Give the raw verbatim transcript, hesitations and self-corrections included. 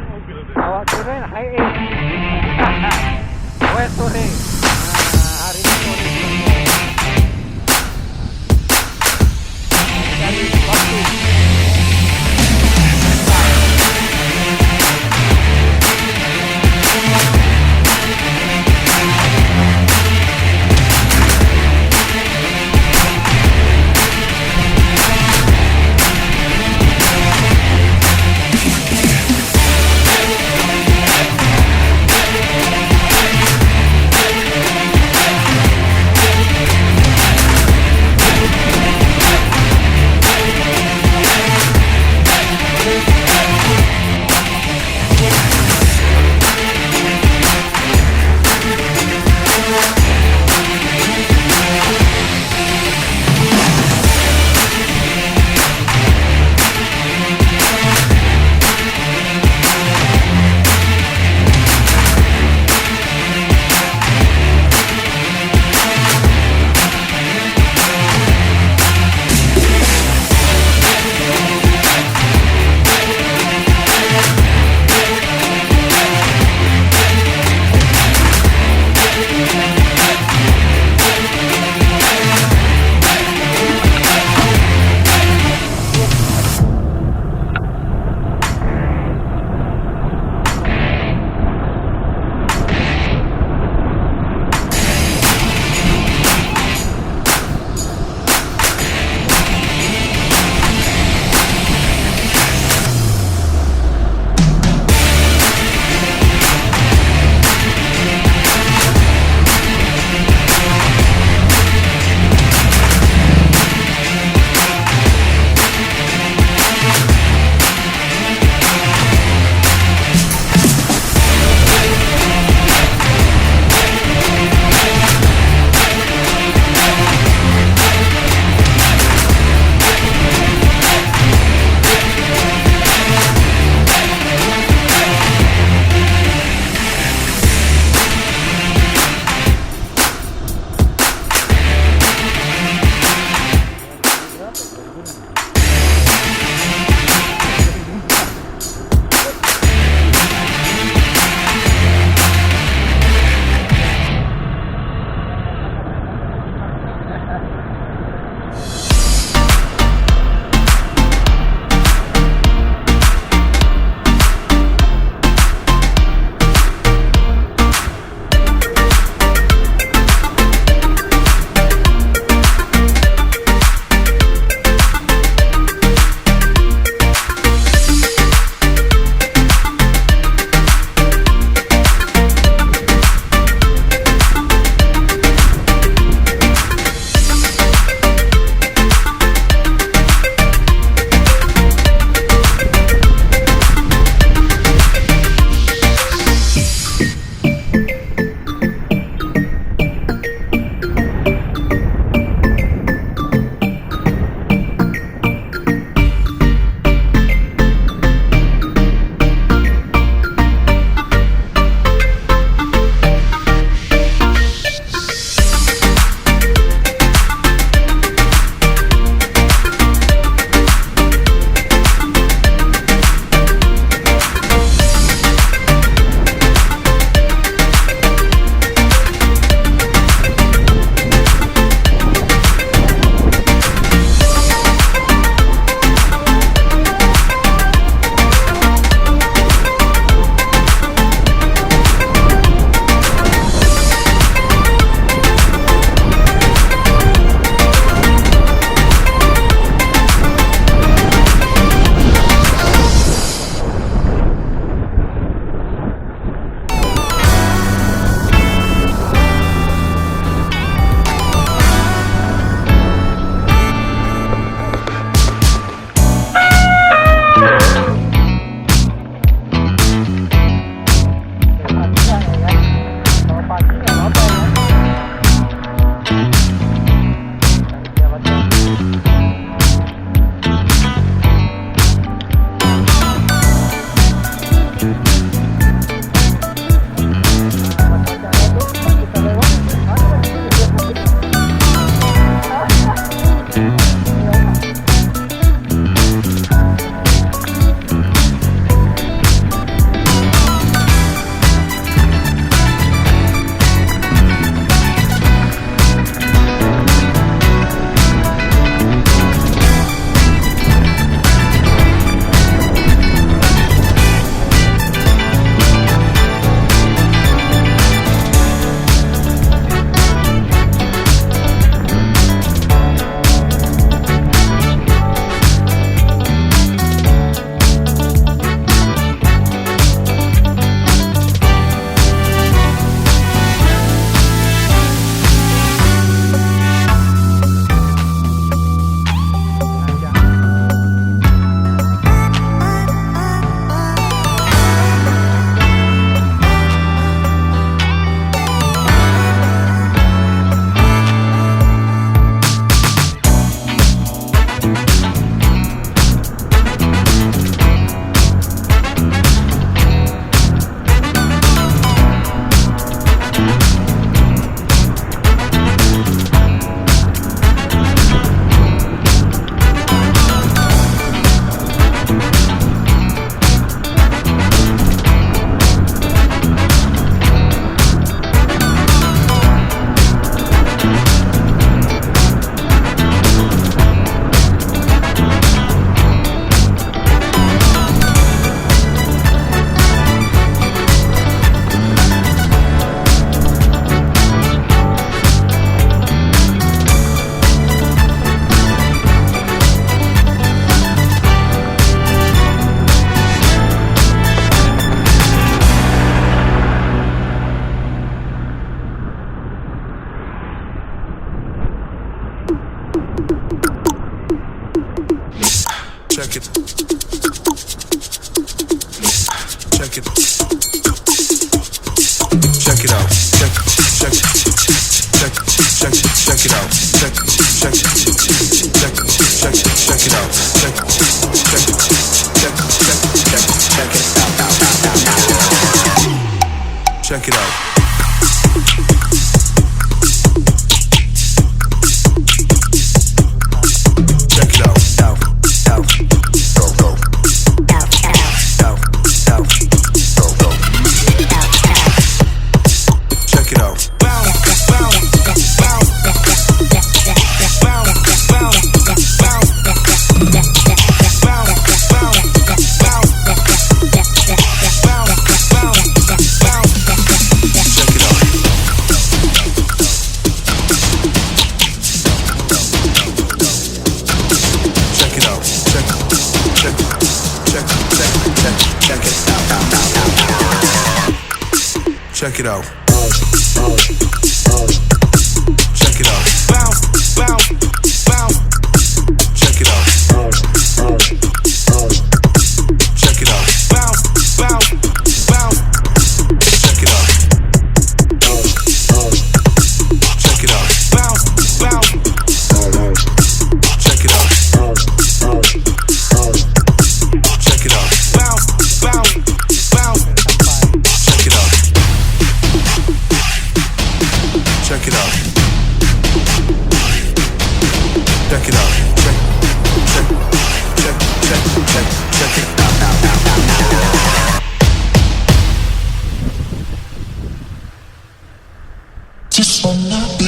Awak keuren hai eh. Wes sore. Ah, hari ni sore. Dari waktu. Check it. Check it. Check it out. Check, check, check, check, check it out. Check, check, check, check, check, check it out. Check, check, check, check, check, check it out. Check it out. Check it out. Check it out. Check it out. Check, check, check, check, check, check it out. Check it out. Check it out. Bounce, bounce, bounce. Check it out. Check it out. Bounce, bounce, bounce. Check it out. Check it out. Bounce, bounce. Check it out. Check it out. Bounce, bounce, bounce. Check it out. Check it out. Check it out. Check, check, check, check, check, check it out. Just one night.